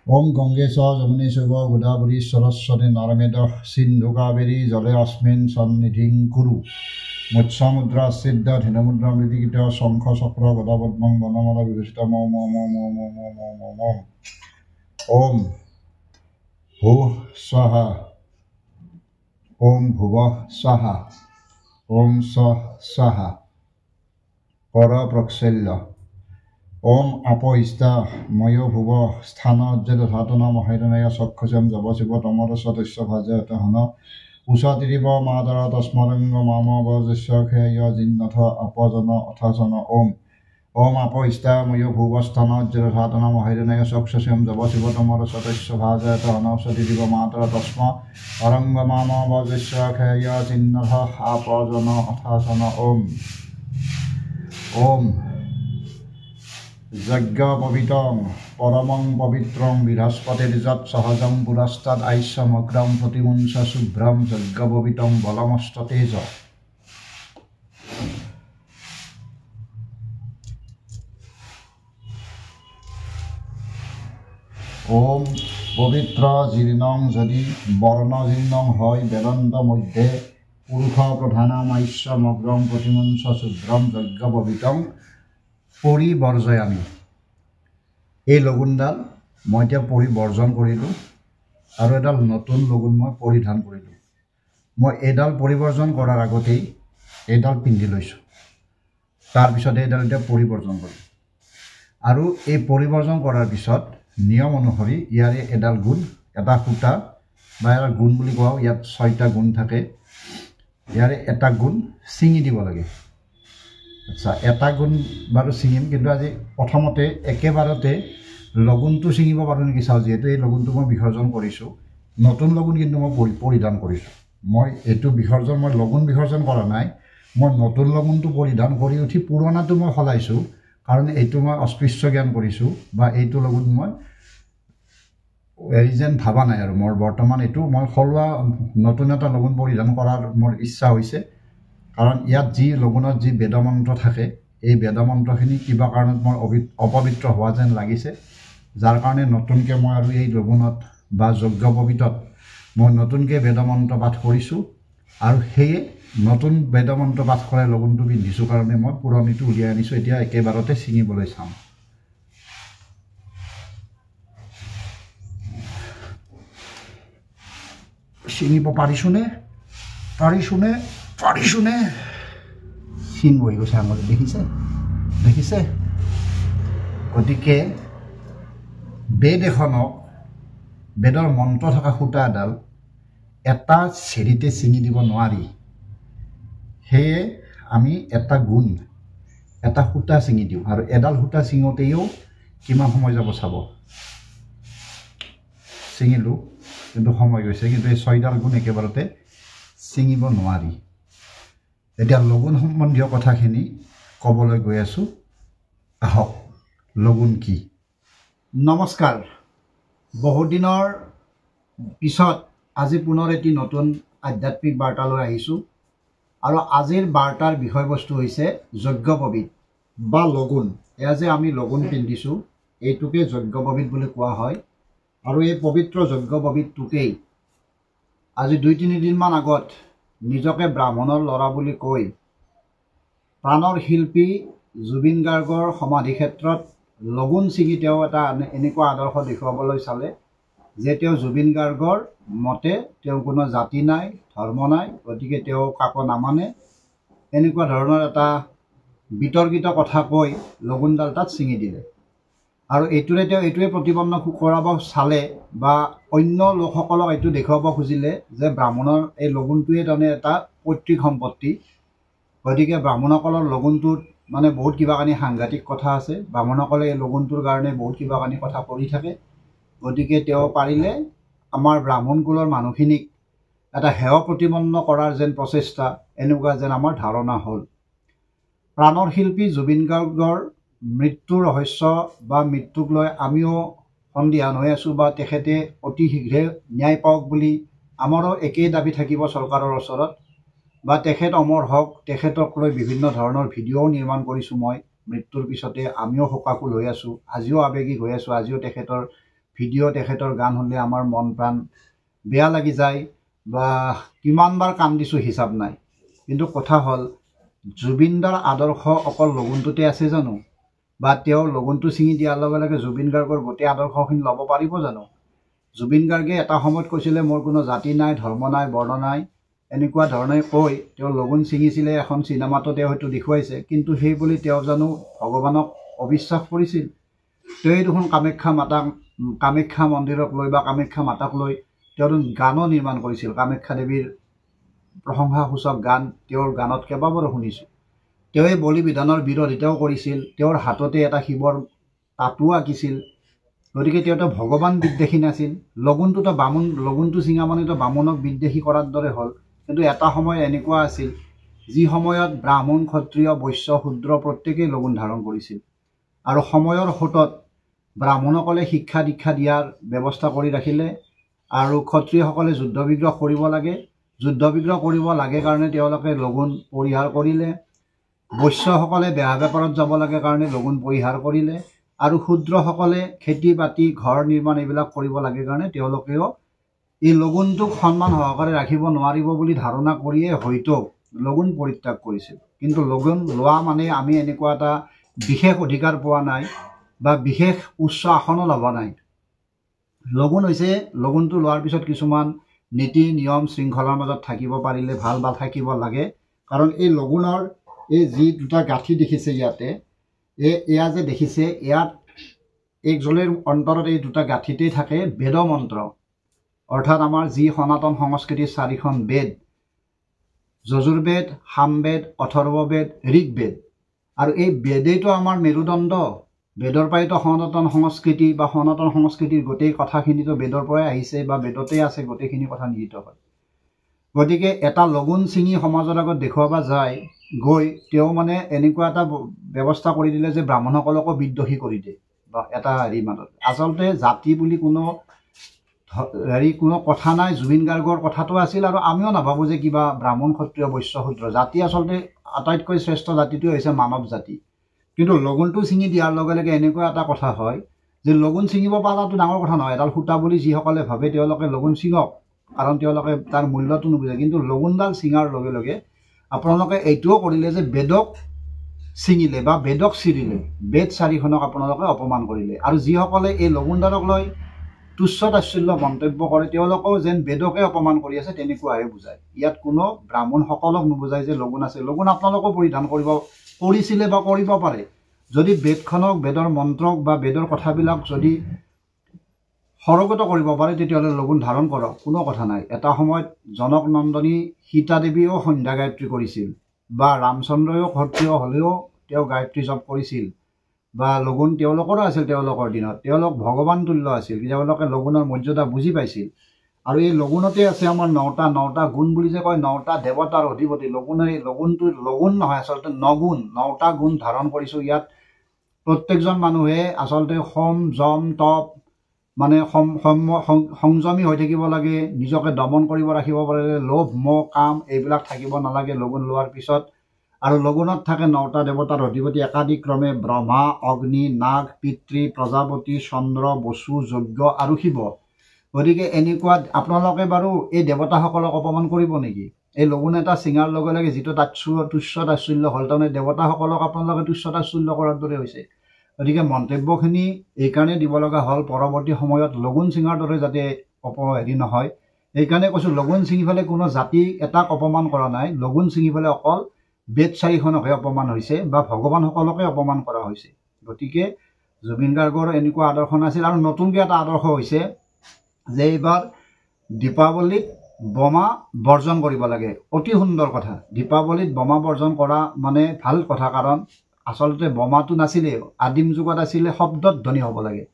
ওম গংগে চ যমুনে চৈব গোদাবৰী সৰস্বতী নৰ্মেদ সিন্ধু কাবেৰী জলে অস্মিন সন্নিধিং কুৰু। মৎস্যমুদ্ৰা সিদ্ধ ধেনুমুদ্ৰা মৃদিকৃত শংখ চক্ৰ গদা পদ্মং বনমালা বিভূষিত ম ম ম ম ম ম ম ম ম। ওম ভূ স্বাহা, ওম ভুৱ স্বাহা, ওম স স্বাহা। কৰ প্ৰক্ষল্য। ওম আপহিষ্টা ময় ভুৱ স্থান যথাতন মহেদনয় চক্ষুষম জৱ শিৱ তমৰস তস্য ভাজয়ত হন উষতিৰিব মাতৰ তস্মৰংগ মাম বজস্য ক্ষয় জিন্নথ আপজন অথজন। ওম ওম আপহিষ্টা ময় ভুৱ স্থান যথাতন মহেদনয় চক্ষুষম জৱ শিৱ তমৰস তস্য ভাজয়ত হন উষতিৰিব মাতৰ তস্ম অৰংগ মাম বজস্য ক্ষয় জিন্নথ আপজন অথাচন। ওম ওম যজ্ঞপবিতং পৰমং পবিত্ৰং বৃহস্পতিৰ্যৎ সহজং পুৰস্তাৎ আয়ুষ্যমগ্ৰং প্ৰতিমুঞ্চ শুভ্ৰং যজ্ঞপবিতং বলমস্ততেজ। ওম পবিত্ৰ জীৰ্ণং যদি বৰ্ণজীৰ্ণং হয় বেদন্ত মধ্যে পুৰুষ প্ৰধানম আয়ুষ্যমগ্ৰং প্ৰতিমুঞ্চ শুভ্ৰং যজ্ঞপবিতং পৰিবৰ্জয়ামি। এই লগুণডাল মই এতিয়া পৰিবৰ্জন কৰিলোঁ আৰু এডাল নতুন লগুণ মই পৰিধান কৰিলোঁ। মই এইডাল পৰিবৰ্জন কৰাৰ আগতেই এইডাল পিন্ধি লৈছোঁ, তাৰপিছত এইডাল এতিয়া পৰিবৰ্জন কৰিম। আৰু এই পৰিবৰ্জন কৰাৰ পিছত নিয়ম অনুসৰি ইয়াৰে এডাল গুণ, এটা সূতা বা এটা গুণ বুলি কোৱা, ইয়াত 6টা গুণ থাকে, ইয়াৰে এটা গুণ ছিঙি দিব লাগে। আচ্ছা, এটা গুণ বাৰু ছিঙিম, কিন্তু আজি প্ৰথমতে একেবাৰতে লগুণটো ছিঙিব পাৰোঁ নেকি চাওঁ। যিহেতু এই লগুণটো মই বিসৰ্জন কৰিছোঁ, নতুন লগুণ কিন্তু মই পৰিধান কৰিছোঁ। মই এইটো বিসৰ্জন, মই লগুণ বিসৰ্জন কৰা নাই, মই নতুন লগুণটো পৰিধান কৰি উঠি পুৰণাটো মই সলাইছোঁ, কাৰণ এইটো মই অস্পৃশ্য জ্ঞান কৰিছোঁ বা এইটো লগুণ মই হেৰি যেন ভবা নাই আৰু মোৰ বৰ্তমান এইটো মই সলোৱা নতুন এটা লগুণ পৰিধান কৰাৰ মোৰ ইচ্ছা হৈছে। কাৰণ ইয়াত যি লগুণত যি বেদমন্ত্ৰ থাকে, এই বেদমন্ত্ৰখিনি কিবা কাৰণত মোৰ অপবিত্ৰ হোৱা যেন লাগিছে, যাৰ কাৰণে নতুনকৈ মই আৰু এই লগুণত বা যজ্ঞপবিতত মই নতুনকৈ বেদমন্ত্ৰ পাঠ কৰিছোঁ। আৰু সেয়ে নতুন বেদমন্ত্ৰ পাঠ কৰাই লগুণটো পিন্ধিছোঁ কাৰণে মই পুৰণিটো উলিয়াই আনিছোঁ। এতিয়া একেবাৰতে ছিঙিবলৈ চাম। ছিঙিব পাৰিছোঁনে? পাৰিছোঁনে? পাৰিছোঁনে? চিন বহি গৈছে আঙুলিত, দেখিছে? দেখিছে? গতিকে বেদ এখনক, বেদৰ মন্ত্ৰ থকা সূতা এডাল এটা চেৰিতে ছিঙি দিব নোৱাৰি। সেয়ে আমি এটা গুণ, এটা সূতা ছিঙি দিওঁ, আৰু এডাল সূতা ছিঙোতেও কিমান সময় যাব চাব। ছিঙিলোঁ, কিন্তু সময় গৈছে, কিন্তু এই 6ডাল গুণ একেবাৰতে ছিঙিব নোৱাৰি। এতিয়া লগুণ সম্বন্ধীয় কথাখিনি ক'বলৈ গৈ আছোঁ। আহক, লগুণ কি? নমস্কাৰ। বহুদিনৰ পিছত আজি পুনৰ এটি নতুন আধ্যাত্মিক বাৰ্তালৈ আহিছোঁ। আৰু আজিৰ বাৰ্তাৰ বিষয়বস্তু হৈছে যজ্ঞপবিত বা লগুণ। এয়া যে আমি লগুণ পিন্ধিছোঁ, এইটোকে যজ্ঞপবিত বুলি কোৱা হয়। আৰু এই পবিত্ৰ যজ্ঞপবিতটোকেই আজি 2-3 দিনমান আগত নিজকে ব্ৰাহ্মণৰ ল'ৰা বুলি কৈ প্ৰাণৰ শিল্পী জুবিন গাৰ্গৰ সমাধি ক্ষেত্ৰত লগুণ ছিঙি তেওঁ এটা এনেকুৱা আদৰ্শ দেখুৱাবলৈ চালে যে তেওঁ জুবিন গাৰ্গৰ মতে তেওঁ কোনো জাতি নাই, ধৰ্ম নাই, গতিকে তেওঁ কাকো নামানে, এনেকুৱা ধৰণৰ এটা বিতৰ্কিত কথা কৈ লগুণডাল তাত ছিঙি দিলে। আৰু এইটোৰে তেওঁ এইটোৱে প্ৰতিপন্ন কৰাব চালে বা অন্য লোকসকলক এইটো দেখুৱাব খুজিলে যে ব্ৰাহ্মণৰ এই লগুণটোৱে তাৰমানে এটা পৈতৃক সম্পত্তি, গতিকে ব্ৰাহ্মণসকলৰ লগুণটোত মানে বহুত কিবা কানি সাংঘাতিক কথা আছে, ব্ৰাহ্মণসকলে এই লগুণটোৰ কাৰণে বহুত কিবা কানি কথা কৰি থাকে, গতিকে তেওঁ পাৰিলে আমাৰ ব্ৰাহ্মণ কুলৰ মানুহখিনিক এটা হেয় প্ৰতিপন্ন কৰাৰ যেন প্ৰচেষ্টা, এনেকুৱা যেন আমাৰ ধাৰণা হ'ল। প্ৰাণৰ শিল্পী জুবিন গাৰ্গৰ মৃত্যুৰ ৰহস্য বা মৃত্যুক লৈ আমিও সন্দিহান হৈ আছোঁ বা তেখেতে অতি শীঘ্ৰে ন্যায় পাওক বুলি আমাৰো একেই দাবী থাকিব চৰকাৰৰ ওচৰত, বা তেখেত অমৰ হওক, তেখেতক লৈ বিভিন্ন ধৰণৰ ভিডিঅ'ও নিৰ্মাণ কৰিছোঁ মই। মৃত্যুৰ পিছতে আমিও শোকাকুল হৈ আছোঁ, আজিও আৱেগিক হৈ আছোঁ, আজিও তেখেতৰ ভিডিঅ' তেখেতৰ গান শুনিলে আমাৰ মন প্ৰাণ বেয়া লাগি যায় বা কিমানবাৰ কান্দিছোঁ হিচাপ নাই। কিন্তু কথা হ'ল, জুবিনদাৰ আদৰ্শ অকল লগুণটোতে আছে জানো? বা তেওঁ লগুণটো ছিঙি দিয়াৰ লগে লগে জুবিন গাৰ্গৰ গোটেই আদৰ্শখিনি ল'ব পাৰিব জানো? জুবিন গাৰ্গে এটা সময়ত কৈছিলে, মোৰ কোনো জাতি নাই, ধৰ্ম নাই, বৰ্ণ নাই, এনেকুৱা ধৰণে কৈ তেওঁ লগুণ ছিঙিছিলে। এখন চিনেমাতো তেওঁ হয়তো দেখুৱাইছে। কিন্তু সেই বুলি তেওঁ জানো ভগৱানক অবিশ্বাস কৰিছিল? তেওঁ দেখোন কামাখ্যা মাতাক, কামাখ্যা মন্দিৰক লৈ বা কামাখ্যা মাতাক লৈ তেওঁ গানো নিৰ্মাণ কৰিছিল। কামাখ্যা দেৱীৰ প্ৰশংসাসূচক গান তেওঁৰ গানত কেইবাবাৰো শুনিছোঁ। তেওঁৱে বলি বিধানৰ বিৰোধিতাও কৰিছিল। তেওঁৰ হাততে এটা শিৱৰ টাটু আঁকিছিল। গতিকে তেওঁতো ভগৱান বিদ্বেষী নাছিল। লগুণটোতো বামুণ, লগুণটো ছিঙা মানেতো বামুণক বিদ্বেষী কৰাৰ দৰে হ'ল। কিন্তু এটা সময় এনেকুৱা আছিল, যি সময়ত ব্ৰাহ্মণ, ক্ষত্ৰিয়, বৈশ্য, শূদ্ৰ প্ৰত্যেকেই লগুণ ধাৰণ কৰিছিল। আৰু সময়ৰ সোঁতত ব্ৰাহ্মণসকলে শিক্ষা দীক্ষা দিয়াৰ ব্যৱস্থা কৰি ৰাখিলে আৰু ক্ষত্ৰিয়সকলে যুদ্ধ বিগ্ৰহ কৰিব লাগে, যুদ্ধ বিগ্ৰহ কৰিব লাগে কাৰণে তেওঁলোকে লগুণ পৰিহাৰ কৰিলে। বৈশ্যসকলে বেহা বেপাৰত যাব লাগে কাৰণে লগুণ পৰিহাৰ কৰিলে আৰু শূদ্ৰসকলে খেতি বাতি, ঘৰ নিৰ্মাণ এইবিলাক কৰিব লাগে কাৰণে তেওঁলোকেও এই লগুণটোক সন্মান সহকাৰে ৰাখিব নোৱাৰিব বুলি ধাৰণা কৰিয়ে হয়তো লগুণ পৰিত্যাগ কৰিছিল। কিন্তু লগুণ লোৱা মানে আমি এনেকুৱা এটা বিশেষ অধিকাৰ পোৱা নাই বা বিশেষ উচ্চ আসনো লভা নাই। লগুণ হৈছে, লগুণটো লোৱাৰ পিছত কিছুমান নীতি নিয়ম শৃংখলাৰ মাজত থাকিব পাৰিলে ভাল বা থাকিব লাগে। কাৰণ এই লগুণৰ এই যি দুটা গাঁঠি দেখিছে ইয়াতে, এই এয়া যে দেখিছে, ইয়াত এক জলিৰ অন্তৰত এই দুটা গাঁঠিতেই থাকে বেদ মন্ত্ৰ। অৰ্থাৎ আমাৰ যি সনাতন সংস্কৃতিৰ চাৰিখন বেদ, যজুৰ্বেদ, সামবেদ, অথৰ্ববেদ, ঋগ্বেদ, আৰু এই বেদেইতো আমাৰ মেৰুদণ্ড। বেদৰ পৰাইতো সনাতন সংস্কৃতি বা সনাতন সংস্কৃতিৰ গোটেই কথাখিনিতো বেদৰ পৰাই আহিছে বা বেদতেই আছে গোটেইখিনি কথা নিহিত হয়। গতিকে এটা লগুণ ছিঙি সমাজৰ আগত দেখুৱাব যায় গৈ তেওঁ মানে এনেকুৱা এটা ব্যৱস্থা কৰি দিলে যে ব্ৰাহ্মণসকলকো বিদ্বেষী কৰি দিয়ে বা এটা হেৰি মাজত। আচলতে জাতি বুলি কোনো হেৰি কোনো কথা নাই। জুবিন গাৰ্গৰ কথাটো আছিল আৰু আমিও নাভাবোঁ যে কিবা ব্ৰাহ্মণ, ক্ষত্ৰিয়, বৈশ্য, শূদ্ৰ জাতি। আচলতে আটাইতকৈ শ্ৰেষ্ঠ জাতিটোৱে হৈছে মানৱ জাতি। কিন্তু লগুণটো ছিঙি দিয়াৰ লগে লগে এনেকুৱা এটা কথা হয় যে লগুণ ছিঙিব পৰাটো ডাঙৰ কথা নহয়। এডাল সূতা বুলি যিসকলে ভাবে তেওঁলোকে লগুণ ছিঙক, কাৰণ তেওঁলোকে তাৰ মূল্যটো নুবুজে। কিন্তু লগুণডাল ছিঙাৰ লগে লগে আপোনালোকে এইটোও কৰিলে যে বেদক ছিঙিলে বা বেদক চিৰিলে, বেদ চাৰিখনক আপোনালোকে অপমান কৰিলে। আৰু যিসকলে এই লগুণডালক লৈ তুচ্ছ তাচ্ছিল্য মন্তব্য কৰে তেওঁলোকেও যেন বেদকে অপমান কৰি আছে তেনেকুৱাহে বুজায়। ইয়াত কোনো ব্ৰাহ্মণসকলক নুবুজায় যে লগুণ আছে। লগুণ আপোনালোকেও পৰিধান কৰিব কৰিছিলে বা কৰিব পাৰে। যদি বেদখনক, বেদৰ মন্ত্ৰক বা বেদৰ কথাবিলাক যদি সৰগত কৰিব পাৰে তেতিয়াহ'লে লগুণ ধাৰণ কৰক, কোনো কথা নাই। এটা সময়ত জনক নন্দনী সীতা দেৱীয়েও সন্ধ্যা গায়ত্ৰী কৰিছিল বা ৰামচন্দ্ৰয়ো ক্ষত্ৰিয় হ'লেও তেওঁ গায়ত্ৰী জপ কৰিছিল বা লগুণ তেওঁলোকৰো আছিল। তেওঁলোকৰ দিনত তেওঁলোক ভগৱান তুল্য আছিল, তেওঁলোকে লগুণৰ মৰ্যাদা বুজি পাইছিল। আৰু এই লগুণতে আছে আমাৰ নটা গুণ বুলি যে কয়, নটা দেৱতাৰ অধিপতি লগুণে। লগুণটো লগুণ নহয়, আচলতে নগুণ, নটা গুণ ধাৰণ কৰিছোঁ। ইয়াত প্ৰত্যেকজন মানুহে আচলতে সম যম তপ মানে সংযমী হৈ থাকিব লাগে, নিজকে দমন কৰিব ৰাখিব পাৰিলে লোভ মোহ কাম এইবিলাক থাকিব নালাগে লগুণ লোৱাৰ পিছত। আৰু লগুণত থাকে নটা দেৱতাৰ অধিপতি একাদিক্ৰমে ব্ৰহ্মা, অগ্নি, নাগ, পিতৃ, প্ৰজাপতি, চন্দ্ৰ, বসু, যজ্ঞ আৰু শিৱ। গতিকে এনেকুৱা আপোনালোকে বাৰু এই দেৱতাসকলক অপমান কৰিব নেকি? এই লগুণ এটা ছিঙাৰ লগে লগে যিটো তুচ্ছ তাচ্ছিল্য হ'ল, তাৰমানে দেৱতাসকলক আপোনালোকে তুচ্ছ তাচ্ছিল্য কৰাৰ দৰে হৈছে। গতিকে মন্তব্যখিনি এইকাৰণে দিব লগা হ'ল, পৰৱৰ্তী সময়ত লগুণ ছিঙাৰ দৰে যাতে হেৰি নহয়। এইকাৰণে কৈছোঁ, লগুণ ছিঙি পেলাই কোনো জাতি এটাক অপমান কৰা নাই। লগুণ ছিঙি পেলাই অকল বেদ চাৰিখনকহে অপমান হৈছে বা ভগৱানসকলকে অপমান কৰা হৈছে। গতিকে জুবিন গাৰ্গৰ এনেকুৱা আদৰ্শ নাছিল। আৰু নতুনকৈ এটা আদৰ্শ হৈছে যে এইবাৰ দীপাৱলীত বোমা বৰ্জন কৰিব লাগে। অতি সুন্দৰ কথা। দীপাৱলীত বোমা বৰ্জন কৰা মানে ভাল কথা, কাৰণ আচলতে বোমাটো নাছিলে আদিম যুগত, আছিলে শব্দত ধ্বনি হ'ব লাগে,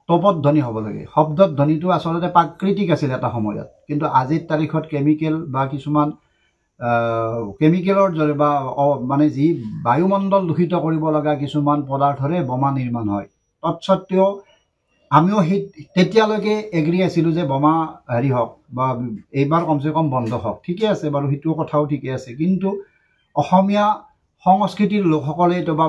তপত ধ্বনি হ'ব লাগে। শব্দত ধ্বনিটো আচলতে প্ৰাকৃতিক আছিল এটা সময়ত, কিন্তু আজিৰ তাৰিখত কেমিকেল বা কিছুমান কেমিকেলৰ জৰিয়তে বা মানে যি বায়ুমণ্ডল দূষিত কৰিব লগা কিছুমান পদাৰ্থৰে বোমা নিৰ্মাণ হয়। তৎসত্বেও আমিও সেই তেতিয়ালৈকে এগ্ৰি আছিলোঁ যে বোমা হেৰি হওক বা এইবাৰ কমচে কম বন্ধ হওক, ঠিকে আছে বাৰু, সেইটো কথাও ঠিকে আছে। কিন্তু অসমীয়া সংস্কৃতিৰ লোকসকলে বা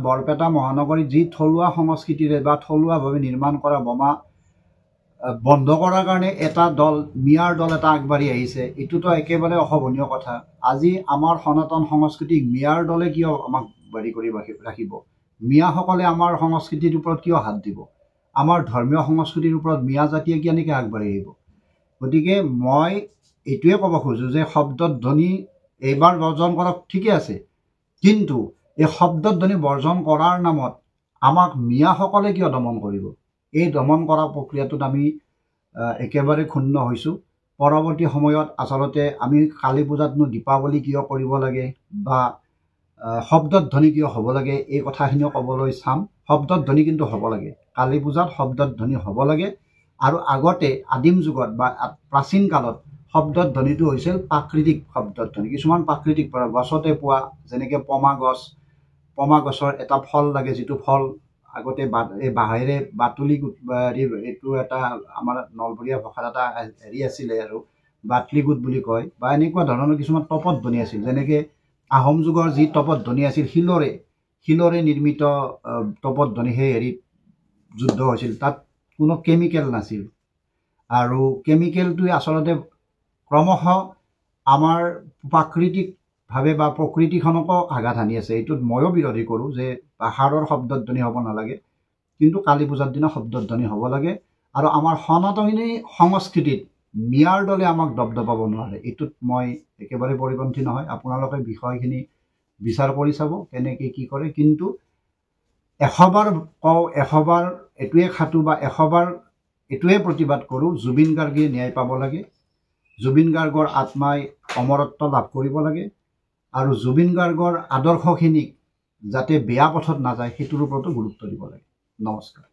বৰপেটা মহানগৰীত যি থলুৱা সংস্কৃতিৰে বা থলুৱাভাৱে নিৰ্মাণ কৰা বোমা বন্ধ কৰাৰ কাৰণে এটা দল, মিয়াৰ দল এটা আগবাঢ়ি আহিছে, এইটোতো একেবাৰে অশোভনীয় কথা। আজি আমাৰ সনাতন সংস্কৃতিক মিয়াৰ দলে কিয় আমাক হেৰি কৰি ৰাখিব? মিয়াসকলে আমাৰ সংস্কৃতিৰ ওপৰত কিয় হাত দিব? আমাৰ ধৰ্মীয় সংস্কৃতিৰ ওপৰত মিয়া জাতিয়ে কেনেকৈ আগবাঢ়ি আহিব? গতিকে মই এইটোৱে ক'ব খোজোঁ যে শব্দধ্বনি এইবাৰ বৰ্জন কৰক, ঠিকে আছে, কিন্তু এই শব্দধ্বনি বৰ্জন কৰাৰ নামত আমাক মিয়াসকলে কিয় দমন কৰিব? এই দমন কৰা প্ৰক্ৰিয়াটোত আমি একেবাৰে ক্ষুণ্ণ হৈছোঁ। পৰৱৰ্তী সময়ত আচলতে আমি কালী পূজাতনো দীপাৱলী কিয় কৰিব লাগে বা শব্দধ্বনি কিয় হ'ব লাগে, এই কথাখিনিও ক'বলৈ চাম। শব্দধ্বনি কিন্তু হ'ব লাগে, কালী পূজাত শব্দধ্বনি হ'ব লাগে। আৰু আগতে আদিম যুগত বা প্ৰাচীন কালত শব্দধ্বনিটো হৈছিল প্ৰাকৃতিক শব্দধ্বনি। কিছুমান প্ৰাকৃতিক পৰা গছতে পোৱা, যেনেকৈ পমা গছ, পমা গছৰ এটা ফল লাগে, যিটো ফল আগতে এই বাঁহেৰে বাটুলি, এইটো এটা আমাৰ নলবৰীয়া ভাষাত এটা হেৰি আছিলে আৰু বাটলি গোট বুলি কয়, বা এনেকুৱা ধৰণৰ কিছুমান তপধ্বনি আছিল। যেনেকৈ আহোম যুগৰ যি তপধ্বনি আছিল, শিলৰে নিৰ্মিত তপধ্বনি, সেই হেৰিত যুদ্ধ হৈছিল, তাত কোনো কেমিকেল নাছিল। আৰু কেমিকেলটোৱে আচলতে ক্ৰমশঃ আমাৰ প্ৰাকৃতিকভাৱে বা প্ৰকৃতিখনকো আঘাত হানি আছে। এইটোত ময়ো বিৰোধী কৰোঁ যে পাহাৰৰ শব্দধ্বনি হ'ব নালাগে, কিন্তু কালী পূজাৰ দিনা শব্দধ্বনি হ'ব লাগে। আৰু আমাৰ সনাতনী সংস্কৃতিত মিয়াৰ দলে আমাক দপদপাব নোৱাৰে, এইটোত মই একেবাৰে পৰিপন্থী নহয়। আপোনালোকে বিষয়খিনি বিচাৰ কৰি চাব কেনেকৈ কি কৰে। কিন্তু 100বাৰ কওঁ, 100বাৰ এইটোৱে খাটো বা 100বাৰ এইটোৱে প্ৰতিবাদ কৰোঁ, জুবিন গাৰ্গে ন্যায় পাব লাগে, জুবিন গাৰ্গৰ আত্মাই অমৰত্ব লাভ কৰিব লাগে, আৰু জুবিন গাৰ্গৰ আদৰ্শখিনিক যাতে বেয়া পথত নাযায় সেইটোৰ ওপৰতো গুৰুত্ব দিব লাগে। নমস্কাৰ।